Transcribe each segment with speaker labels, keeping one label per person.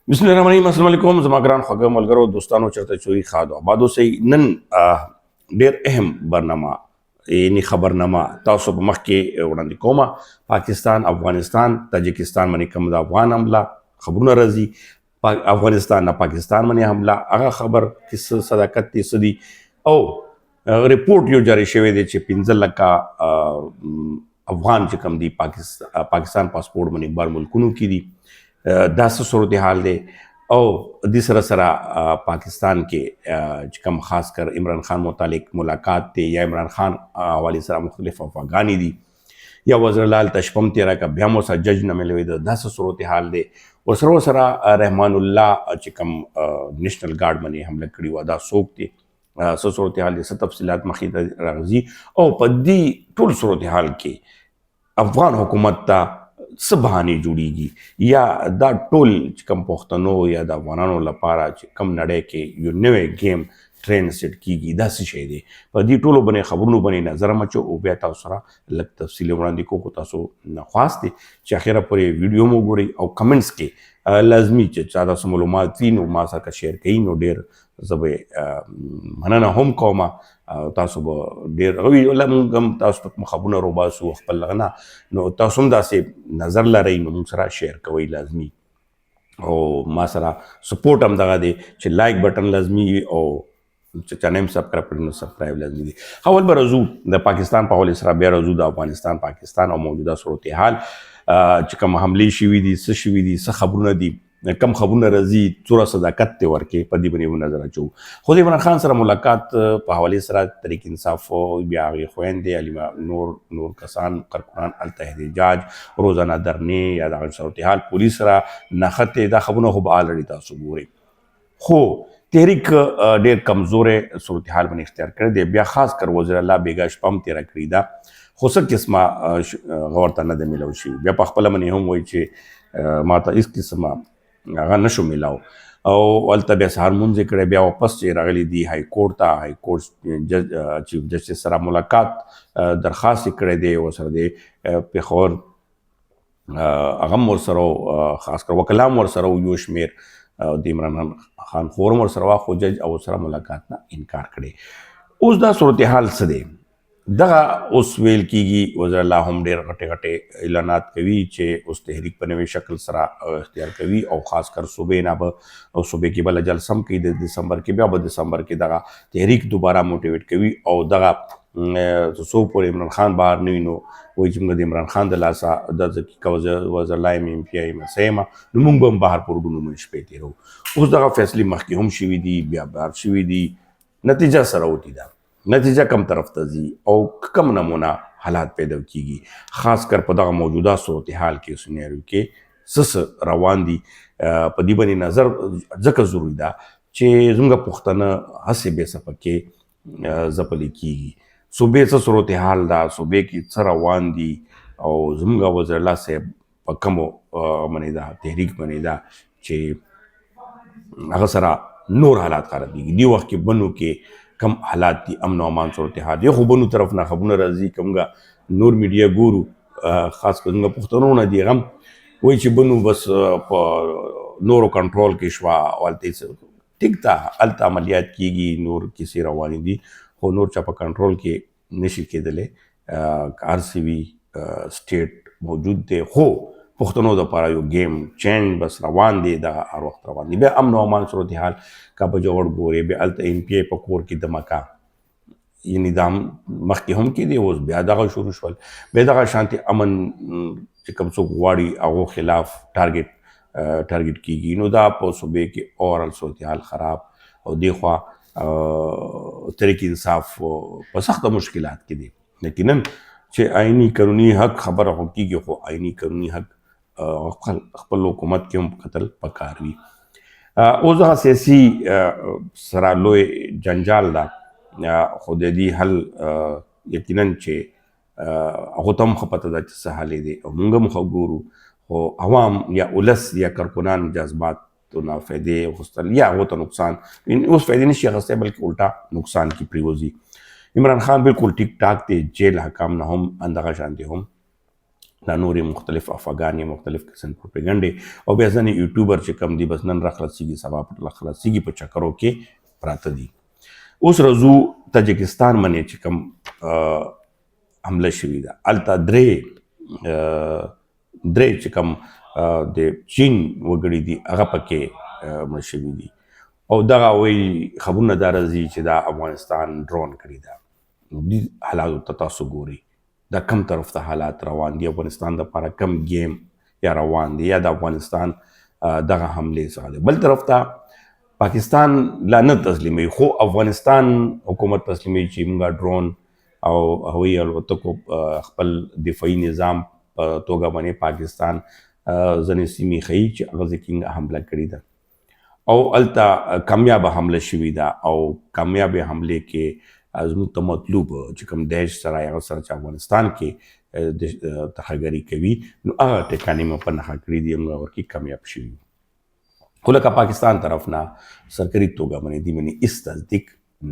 Speaker 1: بسم الله الرحمن الرحیم. السلام علیکم زما ګران خوږه ملګرو، دوستانو، چرته چوي خادو آباد اوسئ. نن ډیر اهم برنامه، یعنی خبرنامه تاسو په مخ کې وړاندې کومه. پاکستان، افغانستان، تاجکستان باندې کوم د افغان حمله خبرونه راځي، افغانستان نه پاکستان باندې حمله، هغه خبر کې څه صداقت دی، څه دی؟ او رپورټ یو جاری شوی دی چې 15 لکه افغان چې کوم دی پاکستان پاسپورت باندې بار ملکونو کې دي، دا څه صورتحال دی؟ او د سره سره پاکستان کې چې کوم خاص کر عمران خان متعلق ملاقات دی یا عمران خان حوالې سره مختلف افغاني دي، یا وزیر لال تشپم تیرا کا بیا مو سره جج نه ملوي، دا څه صورتحال دی؟ ورسره سره رحمان الله چې کوم نېشنل ګارډ باندې حمله کړې و، دا څوک دی، څه صورتحال دی، څه تفصیلات مخې ته راځي؟ او په دې ټول صورتحال کې افغان حکومت ته څه بهانې جوړیږي؟ یا دا ټول چې کوم پښتنو یا د افغانانو لپاره چې کوم نړۍ کې یو نوی ګیم ټرین سیټ کیږي، دا څه شی دی؟ په دې ټولو باندې خبرونو باندې نظر مچو او بیا تاسو سره لږ تفصیل وړاندې کوو. خو تاسو نه خواست دی چې اخره پورې ویډیو مو ګورئ او کمنټس کې لازمي چې چا تاسو معلومات وي نو ما سره شیر کړئ، نو ډیر زه به مننه هم کوم. تاسو به ډیر غوي ولا موږ هم تاسو ته کوم خبرونه روباسو خپل غنا، نو تاسو هم داسې نظر لرئ نو موږ سره شیر کوئ لازمي. او ما سره سپورټ هم دغه دی چې لایک بټن لازمي او چې چینل سبسکرایب کړئ نو سبسکرایب لازمي دي. اول به راځو د پاکستان په حواله سره، بیا راځو د افغانستان، پاکستان او موجوده صورتحال چې کوم حملې شوې دي، څه شوې دي، څه خبرونه دي، کم خبرونه راځي، څومره صداقت ته ورکې، په دې باندې نظر اچو. خو د عمران خان سره ملاقات په حواله سره تحریک انصاف، بیا هغې خویندې علیمه، نور نور کسان، کارکنان هلته احتجاج، روزانه درنې یا دغه صورتحال، پولیس سره نښتې، دا خبرونه خو به آلریډي تاسو ګورئ. خو تحریک ډیر کمزورې صورتحال باندې اختیار کړی دی. بیا خاص کر وزیر الله بیګا شپه هم تېره کړې ده، خو څه قسمه غور ته نه دی میلاو شوي. بیا په خپله باندې هم وایي چې ما ته هېڅ قسمه هغه نه شو میلاو، او هلته بیا سهار مونځ یې کړی. بیا واپس چې راغلي دي های کورټ ته، های کورټ چیف جسټس سره ملاقات درخواست یې کړی دی. ورسره دی پېښور هغه هم ورسره، خاص کر وکلا هم ورسره، یو شمېر د عمران خان خور هم ورسره وه، خو جج او سره ملاقات نه انکار کړی. اوس دا صورتحال څه دی؟ دغه اوس ویل کیږي وزیر الله هم ډیر غټه غټه اعلانات کوي چې اوس تحریک په نوې شکل سره اختیار کوي، او خاص کر صوبې نه به او صوبې کې بل جلسه هم کوي د دسمبر کې، بیا به دسمبر کې دغه تحریک دوباره موټیویټ کوي. او دغه څو پورې عمران خان بهر نه وي نو وایي چې موږ د عمران خان د لاسه د ځکه وزیر الله ایم ایم پي ایم سیمه، نو موږ به هم بهر پر روډونو باندې شپې تېروو. اوس دغه فیصلې مخکې هم شوې دي، بیا بهر شوې دي، نتیجه سره وتی ده، نتیجه کم طرف ته ځي او کم نمونه حالات پیدا کیږي؟ خاص کر په دغه موجوده صورتحال کې سنیریو کې څه څه روان دي، په دې باندې نظر ځکه ضروري ده چې زموږ پښتنه هسې بې څه پکې ځپل کیږي. صوبې څه صورتحال ده، صوبې کې څه روان دي، او زموږ وزیر الله صاحب په کومو باندې دا تحریک باندې دا چې هغه سره نور حالات خرابېږي؟ دې وخت کې بنو کې کم حالات دي، امن او امان صورتحال دی؟ خو بنو طرف نه خبرونه راځي، کومګه نور میډیا ګورو، خاص کر زموږ پښتنو نه دی غم وایي چې بنو بس په نورو کنټرول کې شوه او هلته ټیک ده، هلته عملیات کیږي، نور کیسې روانې دي، خو نور چا په کنټرول کې نشي کېدلی. هر څه وي، سټیټ موجود دی، خو پښتنو دپاره یو ګیم چینج بس روان دی، دغه هر وخت روان دی. بیا امن او امان صورتحال که په جوړ ګورې، بیا هلته ایم پي په کور کې دمکه، یعنی دا مخکې هم کېدی، اوس بیا دغه شروع شول. بیا دغه شانتې امن چې کوم څوک غواړي هغو خلاف ټارګټ کیږي. نو دا په صوبې کې اوورال صورتحال خراب، او دې خوا تحریک انصاف په سخته مشکلات کې دی. یقینا چې آئیني قانوني حق خبره خو کیږي، خو آئیني قانوني حق خپل حکومت کې هم قتل پکار وي. اوس دغه سیاسي سره لوی جنجال ده، خو د دې حل یقینا چې هغو ته هم ښه پته ده چې څه حل دی، او موږ هم ښه ګورو. خو عوام یا ولس یا کارکنان جذبات نه فایدې اخیستل یا هغو ته نقصان، اوس فایدې نشي اخیستی بلکې الټا نقصان کې پریوځي. عمران خان بالکل ټیک ټاک دی، جیل حکام نه هم اندغه شان دی هم دا نورې مختلف افغانې، مختلف قسم پروپاګاندا، او بیا ځنې یوټیوبر چې کم دي، بس نن را خلاصيږي، سبا را خلاصيږي، په چکرو کې پراته دي. اوس راځو تاجکستان باندې چې کوم حمله شوې ده. هلته درې چې کوم د چین وګړي دي، هغه پکې مړه شوي دي. او دغه وایي، خبرونه دا راځي چې دا افغانستان ډرون کړی ده. نو دې حالاتو ته تاسو ګورئ، دا کم طرف ته حالات روان دي، افغانستان د پاره کم گیم یا روان دي، یا د افغانستان دغه حمله څخه دی. بل طرف ته پاکستان لا نه تسلیموي، خو افغانستان حکومت تسلیموي چې موږ ډرون او هوایي الوتکو خپل دفاعي نظام په توګه باندې پاکستان ځینې سیمې ښیي چې هغه ځای کې حمله کړې ده او هلته کامیابه حمله شوې ده. او کامیابې حملې کې زموږ ته مطلوب چې کوم داعش سره، هغه سره چې افغانستان کې د ترهګري کوي، نو هغه ټکانې مو په نښه کړې دي، موږ ورکې کامیاب شوي. خو لکه پاکستان طرف نه سرکاري توګه باندې دی باندې هیڅ تصدیق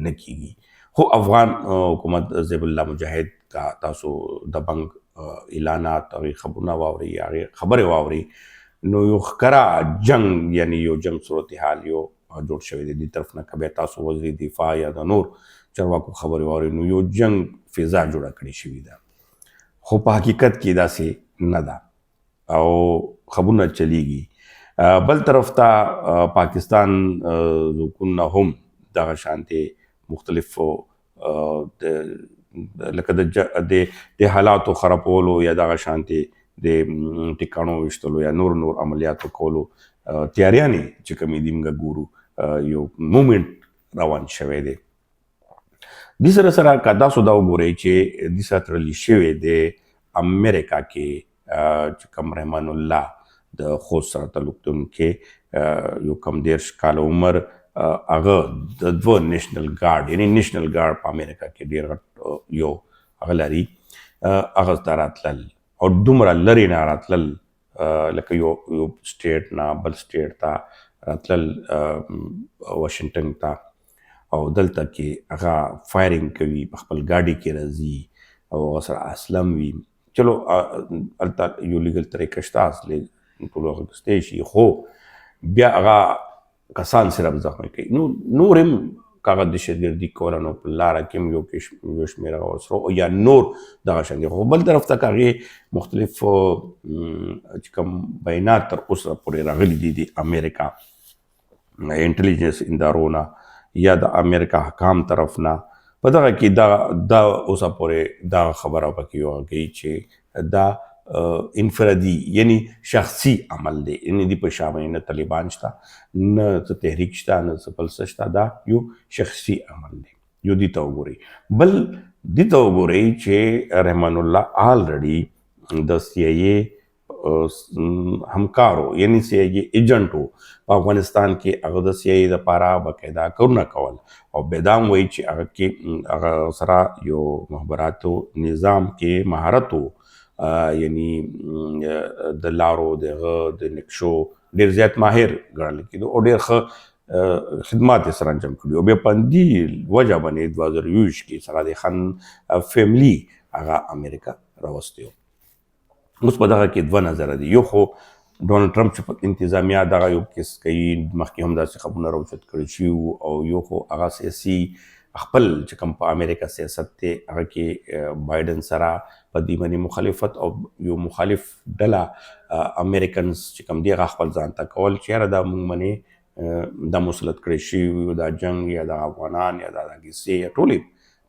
Speaker 1: نه کیږي. خو افغان حکومت، ذبیح الله مجاهد، کا تاسو د بنک اعلانات، هغې خبرونه واورئ، هغې خبرې واورئ، نو یو ښکاره جنگ، یعنی یو جنگ صورتحال یو جوړ شوی دی. دې طرف نه که بیا تاسو وزیر دفاع یا د نور چارواکو خبرې واورئ، نو یو جنگ فضا جوړه کړې شوې ده، خو په حقیقت کې داسې نه ده او خبرونه چلیږي. بل طرف ته پاکستان ځواکونه هم دغه شانتې مختلفو لکه د د حالاتو خرابولو یا دغه شانتې د ټکانو ویشتلو یا نور نور عملیاتو کولو تیاریانې چې کومې دي، موږ ګورو یو مومنټ روان شوی دی. دې سره سره که تاسو دا وګورئ چې دې سره تړلی شوی دی، امریکا کې چې کوم رحمان الله د خوست سره تعلق لرونکی، یو کم 30 کاله عمر، هغه د دوه نېشنل ګارډ، یعنی نېشنل ګارډ په امریکا کې ډیر غټ یو هغه لري، هغه ته راتلل او دومره لرې نه راتلل، لکه یو یو state نه بل state ته راتلل، واشنګټن ته، او دلته کې هغه firing کوي، په خپل ګاډي کې راځي او هغه سره اسلم وي. چلو، هلته یو legal طریقه شته، اصلي ټول هغه کستی شي، خو بیا هغه کسان صرف زخمي کوي. نو نور هم هغه دهشتګردي کوله، نو په لاره کې هم یو شمېر هغه ورسره او یا نور دغه شان دي. خو بل طرف ته که هغې مختلف چې کوم بیانات تر اوسه پورې راغلي دي د امریکا intelligence ادارو نه یا د امریکا حکام طرف نه، په دغه کې دا دا اوسه پورې دا خبره پکې یو کوي چې دا انفرادي، یعنی شخصي عمل دی، یعنی دی په شا باندې نه طالبان شته، نه څه تحریک شته، نه څه بل څه شته، دا یو شخصي عمل دی. یو دې ته وګورئ، بل دې ته وګورئ چې رحمان الله already د سي آی ای همکارو، یعنی سي آی ای agent و په افغانستان کې. هغه د سي آی ای لپاره باقاعده کارونه کول او بیا دا هم وایي چې هغه کې هغه سره یو مخابراتو نظام کې مهارت و، یعنی د لارو، دغه د نقشو ډیر زیات ماهر ګڼل کېده او ډیر ښه خدمات یې سره انجام کړي. او بیا په همدې وجه باندې 2021 کې سره د خان family هغه امریکا راوستی. اوس په دغه کې دوه نظره دي. یو خو ډونالډ ټرمپ چې په انتظامیه دغه یو کیس کوي، مخکې هم داسې خبرونه راوچت کړی شوي وو، او یو خو هغه سیاسي خپل چې کوم په امریکا سیاست دی، هغه کې بایډن سره په دې باندې مخالفت او یو مخالف ډله امریکنز چې کوم دی، هغه خپل ځان ته کول چې یاره دا مونږ باندې دا مسلط کړی شوي، دا جنگ یا دا افغانان یا دا کیسې یا ټولې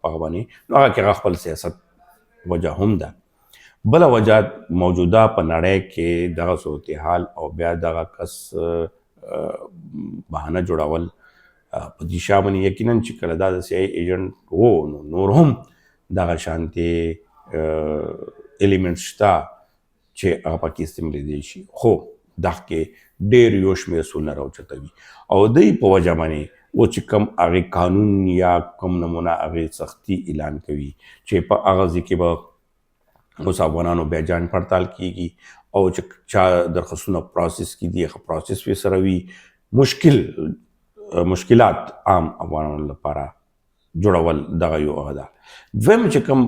Speaker 1: په هغه باندې. نو هغه کې هغه خپل سیاست وجه هم ده. بله وجه موجوده په نړۍ کې دغه صورتحال او بیا دغه کس بهانه جوړول په دې شا باندې، یقینا چې کله دا د سي آی agent وو، نو نور هم دغه شانتې element شته چې هغه پکې استعمالېدی شي. خو دغه کې ډېر یو شمېر سونه راوچتوي او دی په وجه باندې او چې کوم هغې قانون یا کوم نمونه هغې سختی اعلان کوي چې په هغه ځای کې به اوس افغانانو بیا جان پړتال کیږي او چې چا درخواستونه process کې دي، هغه process وی سره وي. مشکلات عام افغانانو لپاره جوړول دغه یو هغه ده. دویم چې کوم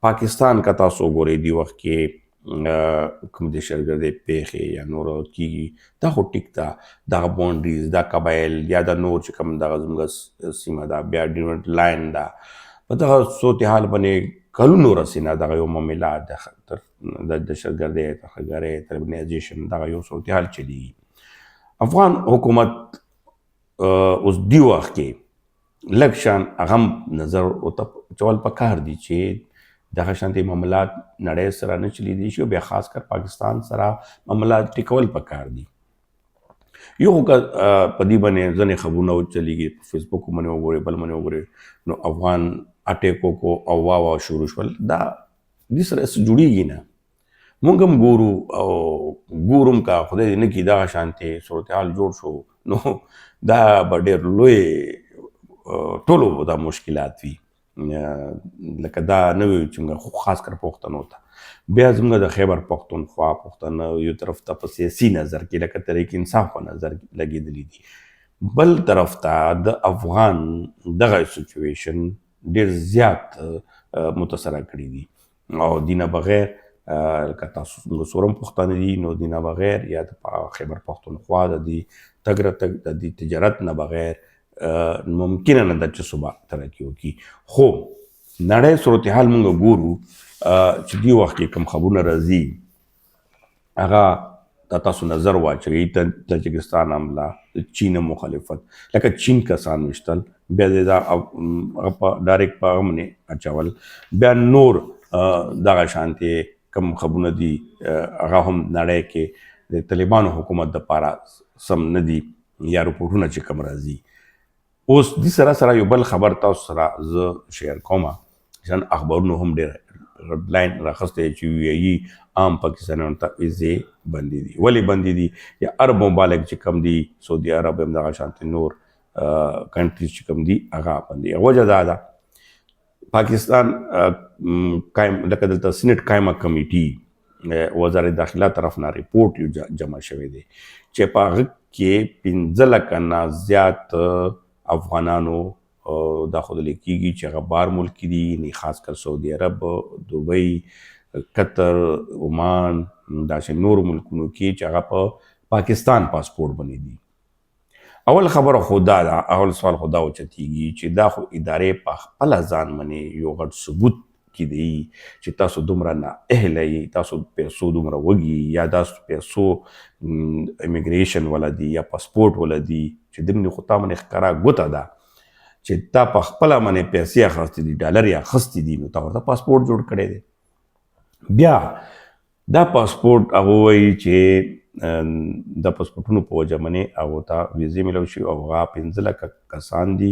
Speaker 1: پاکستان کا تاسو وګورئ، دی وخت کې کوم دهشتګردۍ پېښې یا نور کیږي، دا خو ټیک ده. دغه باونډریز، دا قبایل یا دا نور چې کوم دغه زموږ سیمه ده، بیا ډیورنډ لاین ده، په دغه صورتحال باندې کلونو رسینه دغه یو معامله د دهشتګردۍ، ترهګرۍ، تربنایزیشن دغه یو صورتحال چلیږي. افغان حکومت اوس دی وخت کې لږ شان هغه هم نظر ورته چول پکار دي چې دغه شانتې معاملات نړۍ سره نه چلیدی شي، او بیا خاص کر پاکستان سره معاملات ټیکول پکار دي. یو خو که په دې باندې ځینې خبرونه وچلېږي، په فیسبوک باندې وګورئ، بل باندې وګورئ، نو افغان اټیک وکړو او وا وا شروع شول، دا دې سره څه جوړېږي نه. مونږ هم ګورو او ګورم که خدای دې نه کړي دغه شانتې صورتحال جوړ شو، نو دا به ډېر لوی ټولو دا مشکلات وي. لکه دا نه وي چې موږ خو خاص کر پښتنو ته، بیا زموږ د خیبر پښتونخوا پښتانه یو طرف ته په سیاسي نظر کې لکه تحریک انصاف په نظر لګېدلي دي، بل طرف ته د افغان دغه سچویشن ډېر زیات متاثره کړي دي. او دینه بغیر لکه تاسو څنګه سورم پښتانه دي، نو دینه بغیر یا د خیبر پښتونخوا د دې تګ راتګ د دې تجارت نه بغیر ممکنه نه ده چې صبح ترقي وکړي. خو نړۍ صورتحال مونږ ګورو چې دې وخت کې کوم خبرونه راځي، هغه د تاسو نظر واچوي. تاجکستان حمله، د چین مخالفت، لکه چین کسان وشتل، بیا د دا په ډایرکټ په هغه باندې اچول، بیا نور دغه شانتې کوم خبرونه دي هغه هم نړۍ کې د طالبانو حکومت د پاره سم نه دي یا رپورټونه چې کوم راځي. اوس دې سره سره یو بل خبر تاسو سره زه شیر کوم چې نن اخبارونو هم ډېر لاین راخستی چې یو ای عام پاکستانیانو ته ویزې بندې دي. ولې بندې دي؟ یا عرب ممالک چې کوم دي، سعودي عرب هم دغه شانتې نور کنټریز چې کوم دي هغه بندې. وجه دا ده پاکستان قائم لکه دلته سینټ قائمه کمیټي وزارت داخله طرف نه رپورټ یو جمع شوی دی چې په هغه کې 15 لکه نه زیات افغانانو دا ښودل کېږي چې هغه بار ملک دي، یعنی خاص کر سعودي عرب، دوبۍ، قطر، عمان، داسې نورو ملکونو کې چې هغه په پاکستان پاسپورټ باندې دي. اول خبره خو دا ده، اول سوال خو دا اوچتېږي چې دا خو ادارې په خپله ځان باندې یو غټ ثبوت کې دی چې تاسو دومره نا اهله یئ، تاسو پیسو دومره وږي، یا تاسو پیسو امیګریشن ولا دي یا پاسپورټ ولا دي، چې دمنې خو تا باندې ښکاره ګوته ده چې تا په خپله باندې پیسې اخیستې دي، ډالر یې اخیستې دي، نو تا ورته پاسپورټ جوړ کړی دی. بیا دا پاسپورټ هغه وایي چې د پاسپورټونو په وجه باندې هغو ته ویزې میلاو شي، او هغه 15 لکه کسان دي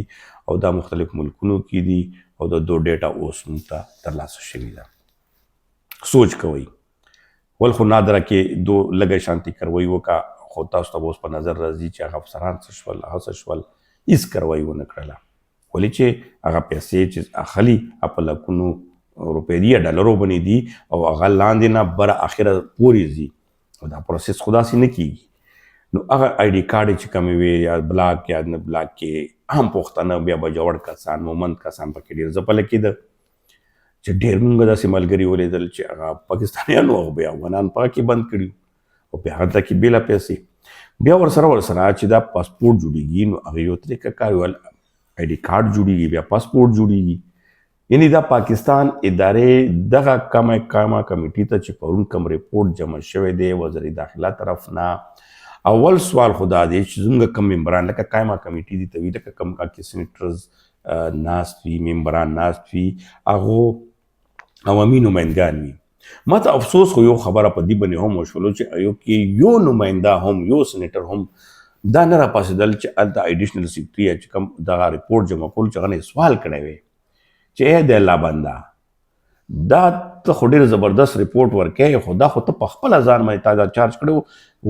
Speaker 1: او دا مختلف ملکونو کې دي، او د دو ډیټا اوس موږ ته ترلاسه شوې ده. سوچ کوئ، ول خو نادره کې دو لږه شانتي کروي وکړه، خو تاسو ته به اوس په نظر راځي چې هغه افسران څه شول، هغه څه شول، هیڅ کروي ونه کړله. ولې چې هغه پیسې چې اخلي په لکونو روپۍ دي یا ډالرو باندې دي، او هغه لاندې نه بره اخره پورې ځي، او دا پروسس خو داسې نه کېږي. نو هغه آی ډي کارډ چې کومې وي یا بلاک یا نه بلاک کې هم پښتانه بیا بجوړ کسان، مومند کسان پکې ډېر ځپل کېده، چې ډېر مونږ داسې ملګري ولیدل چې هغه پاکستانیانو هغه بیا افغانان پاکې بند کړي، او بیا هلته کې بېله پیسې بیا ورسره چې دا پاسپورټ جوړېږي، نو هغه یو طریقه کار ول آی ډي کارډ جوړېږي، بیا پاسپورټ جوړېږي. یعنی دا پاکستان ادارې دغه کمه کمه کمیټي ته چې پرون کوم رپورټ جمع شوی دی وزیر داخله طرف نه، اول سوال خو دا دی چې زموږ کوم ممبران لکه قائمه کمیټي دي ته وي، لکه کوم کې سینیټرز ناست وي، ممبران ناست وي، هغو عوامي نمایندګان وي. ما ته افسوس خو یو خبره په دې باندې هم وشولو چې ایو کې یو نماینده هم، یو سینیټر هم دا نه راپاڅېدل چې هلته ایډیشنل سیکرټري چې کوم دغه رپورټ جمع کول، چې هغه نه یې سوال کړی وی چې ای د الله بنده، دا ته خو ډېر زبردست رپورټ ورکوې، خو دا خو ته په خپله ځان باندې تا دا چارج کړی و،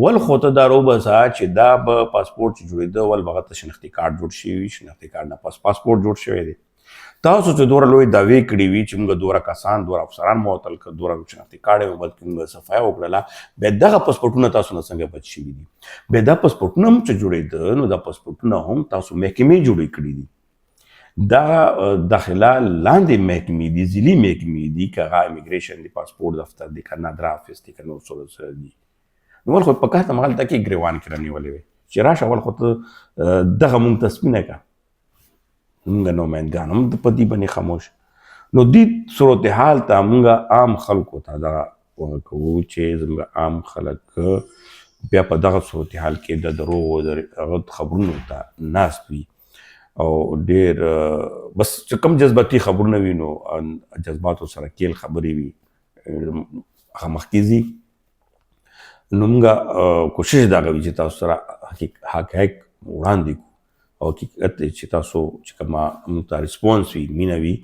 Speaker 1: ول خو ته دا روبسه چې دا به پاسپورټ چې جوړېده ول به هغه ته شناختي کارت جوړ شوی وي، شناختي کارت نه پس پاسپورټ جوړ شوی دی. تاسو چې دومره لوی دعوې کړې وي چې موږ دومره کسان، دومره افسران معطل کړ، دومره شناختي کارت یې بلکې موږ صفایه وکړله، بیا دغه پاسپورټونه تاسو نه څنګه بچ شوي دي؟ بیا دا پاسپورټونه هم چې جوړېده، نو دا پاسپورټونه هم تاسو محکمې جوړې کړي دي. دا داخله لاندې محکمې دي، ضلعي محکمې دي، که هغه امیګریشن دی، پاسپورت دفتر دی، که نادرا افیس دی، که نور څه دي. نو ول خو په کار ته مغلطه کې ګریوان کې رانیولې وي چې راشه ول خو ته دغه مونږ ته سپینه کا، مونږ نمایندګان هم په دې باندې خاموش. نو دې صورتحال ته مونږ عام خلکو ته دا کوو چې زموږ عام خلک بیا په دغه صورتحال کې د دروغو د هغه خبرونو ته ناست وي او ډېر بس چې کوم جذباتي خبرونه وي نو جذباتو سره کېل خبرې وي، هغه مخکې ځي. نو موږ کوشش دا کوي چې تاسو سره حقایق وړاندې کړو او حقیقت دی چې تاسو چې کومه موږ ته ریسپانس وي، مینه وي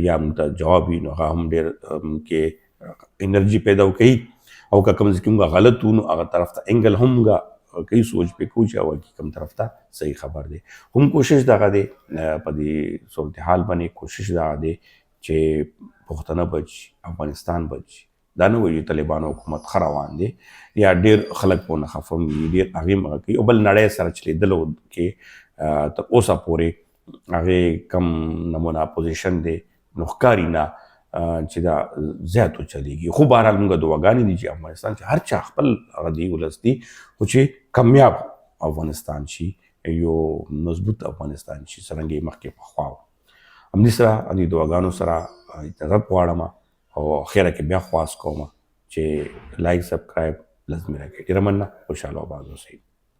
Speaker 1: یا موږ ته جواب وي، نو هغه هم ډېر موږ کې انرژي پیدا کوي. او که کوم ځای کې موږ غلط وو نو هغه طرف ته انګل هم موږ کوي، سوچ پې کوو چې هغه کې کوم طرف ته صحیح خبر دی. هم کوشش دغه دی په دې صورتحال باندې، کوشش دغه دی چې پښتنه بچ، افغانستان بچ. دا نه وایي چې طالبانو حکومت ښه روان دی یا ډېر خلک په نه خفه وي، ډېر هغې هم کوي او بل نړۍ سره چلېدلو کې تر اوسه پورې هغې کم نمونه اپوزیشن دی، نو ښکاري نه چې دا زیات وچلېږي. خو بهرحال موږ دعاګانې دي چې افغانستان چې هر چا خپل هغه دی ولس دی، خو چې کامیاب افغانستان شي، یو مضبوط افغانستان شي، څرنګه یې مخکې پخوا و. همدې سره همدې دعاګانو سره اجازت غواړم او اخره کې بیا خواست کوم چې لایک سبسکرایب لازمي راکړئ. ډېره مننه، خوشحاله او آباد اوسئ.